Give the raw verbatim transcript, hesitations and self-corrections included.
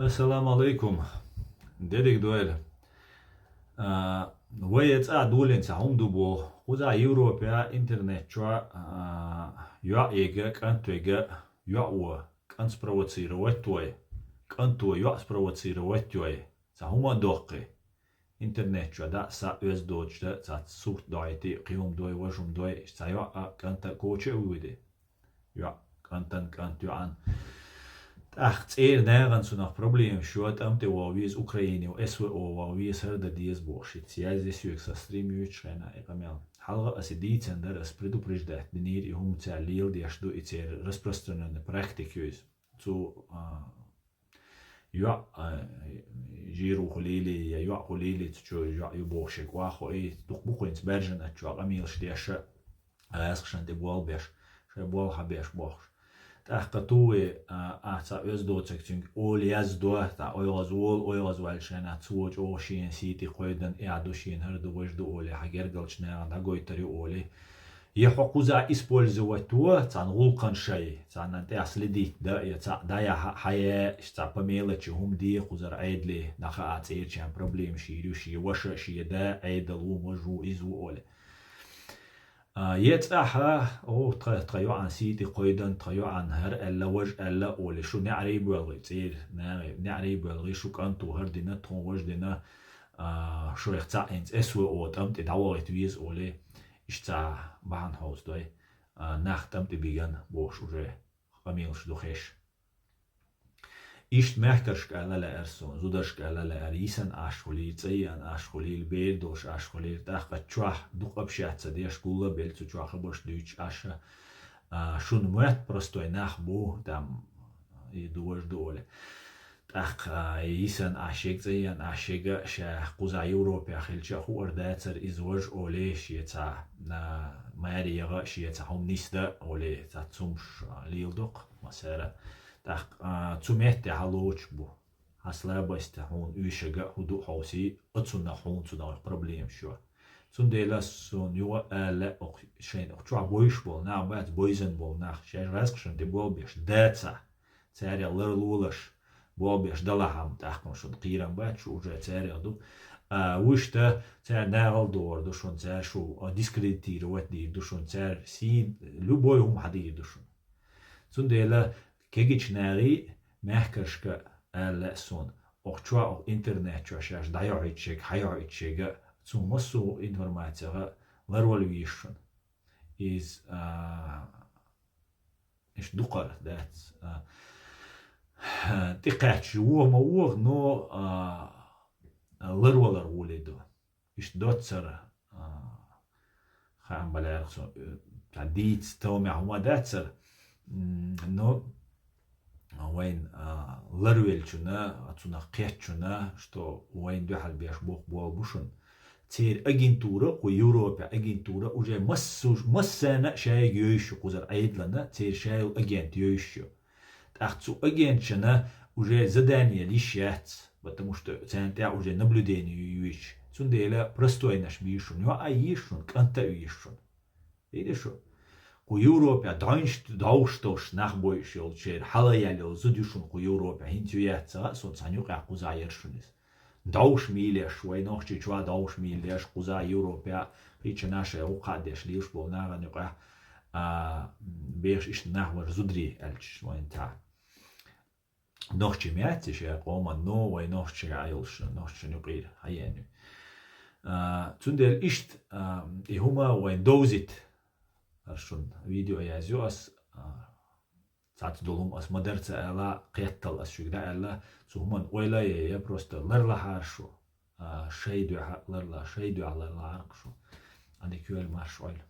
Ассаламу алейкум. Дедик дуэль. Вай я цӀа дулин ца хӀум ду бо. Кхуза Европе интернет чуа йоӀ ега, кӀант вега, йоӀ во, кӀант спровоцировать вай, кӀант во йоӀ спровоцировать вай. Ца хӀума доккхи. Интернет чуа да са оьз доч да, ца сурт дойти, кхиум дой, важум дой, ца йоӀ а кӀанта коча увиди. ЙоӀ кӀантан кӀант йоӀан. ТӀаккха цӀер нагӀан цунах проблема шо, тӀам тӀе вогӀ веза Украине, СВО вогӀ веза, хӀара да деза боху шиц. Язде соьга со стрим юьйцуш хена и къамел. Хьалха аса дийцан дара, ас предупреждать динийра, и хӀума цара лела деш ду, и церан распространённый практика ю иза. Цу а, йоӀ а, жиру хулили, я йоӀ хулили, цу чу йоӀ ю боху шега вахо, и дукха букхуьнца баьржина чу къамелаш деша, гӀаьскхашан тӀе болх беш, шайн болх хьабеш бохуш. ТӀаккха ту ве, а, а, ца оьз доцаг цуьнга ола яздо, ца ойгӀаз вола, ойгӀаз ваьлла шайна цо чӀогӀа шена сийти кхойдан, я ду шена хӀара ду, важ ду оле, хьан гергалчу нагӀан дӀагойтар ю оле. Я хьо кхуза использовать во, цхьана гӀуллакхан шай, цхьана тӀехь следить да, я цхьа дӀаяхьа хьае, ца по мелочи хӀума де, кхузара Ӏедале, наха а цӀерачен проблема шийр ю, шен ваша, шен да, Ӏедал ву, маж ву, из ву оле. А, е цӀахьа, о, тха, тха йоӀан сийти кхойдан, тха йоӀан хӀара аьлла, важ аьлла, оле, шу неӀарий боьлгӀи, цӀера, нагӀе, неӀарий боьлгӀи, шу кӀант ву хӀара дина, тхуна важ дина, а, шух цхьаъ хӀинца СВО тӀам тӀе дӀавахийта веза, оле, иштта цхьа бахьана хьовсадой, а, нах тӀам тӀе биган бохуш уже къамелаш ду хеш. Иштта мехкаршка ала лаьара суна, зударшка ала лаьара, йисан Ӏаш хулийла, цӀа еана Ӏаш хулийла, бер долуш Ӏаш хулийла, тӀаккха чохь дукха общаться деш, гулла а белла цу чохь хабарш дуьйцуш Ӏаш, а, шуна моьтту простой нах бу, там, и ду важ ду оле. ТӀаккха, а, йисан Ӏаш ега, цӀа еана Ӏаш ега, ша кхуза Европе хилча а хуур дацара иза важ оле, шеца, а, маре яха, шеца хӀума нисда оле, цац хӀумаш, а, леладо-кх массара. ТӀаккха, а, цу метте хьан лоцуш бу. Хьан слабость хьуна уьйшага хӀун ду хьовсий, а цунах хьуна цунах проблемаш ю. Цундела суна юха а аьлла, оху шайна оху чохь бойуш болу нах бац, бойзан болу нах, шаьш гӀаьскхашан тӀе болх беш дацахь, царех ларлолаш, болх беш далахь-м, тӀаккха шуна кхерам бац, шу уже царех ду. А, вуьшта, цара нагӀал догӀур ду шуна, цара шу, а, дискредитировать дийр ду шуна, цара сий, любой хӀума хьадийр ду шуна. Цундела кегичу нагӀий, мехкаршка ала лаьа суна, оху чохь, оху интернет чохь шаьш дӀайохьуьйтуш ерг, хьайохьуьйтуш ерг, цунна массо а информацех ларвала веза шуна. Иза, а, иштта дукхара дац, а, тӀекхаьчча вогӀу ма вогӀу, но, а, ларвалар гӀоле ду. Иштта доццара, а, хаам балаьрах со, э, цхьа дийца товмехь хӀума дацара, м, но вайн, а, ларвеллачунна, цунах кхеттачунна, что вайн дуьхьал беш боху болу бу шуна. Церан агентура, кху Европе агентура уже массу-, массарна а шайга йовзуш ю кхузара Ӏедална, церан шайолу агент йовзуш ю. ТӀаккха цу агенташна уже задание йиш яц, потому что царна тӀехь уже наблюдение ю йоьшуш. Цундела простойнаш бийр шуна, йоӀ а йийр шуна, кӀант а йийр шуна. Видишь шу? Кху Европе дӀойнаш, дӀовш долуш нах бойуш йолчеран хьала яьлла йолу зуда ю шуна кху Европе. ХӀинца ю яц ца хаьа, суна цхьана юкъехь кхузахь яра шуна иза. ДӀовш мийлеш, вай нохчий чохь дӀовш мийлеш, кхузахь Европе, кхечанхьа шайн гӀуллакх деш лелаш болу нахана юкъехь, а, бехаш иштта нах вара зударий аьлча вайн цхьа. Нохчий ма яц и шен къоман, но вай нохчий Ӏа йолуш, нохчашна юкъера хьаеана ю. А, цундела иштта, а, и хӀума вайн довзийта. ХӀара шуна видео язйо ас, а, цхьацца долу хӀума ас ма-дарра ца аьлла, кхеттал ас шуьга дӀааьлла, цу хӀуманна ойла а яй, я просто ларлахьара шу, а, шайн дуьхьа ларла-, шайн дуьхьа ларлахьара шу. Ани куьйла марш ойла.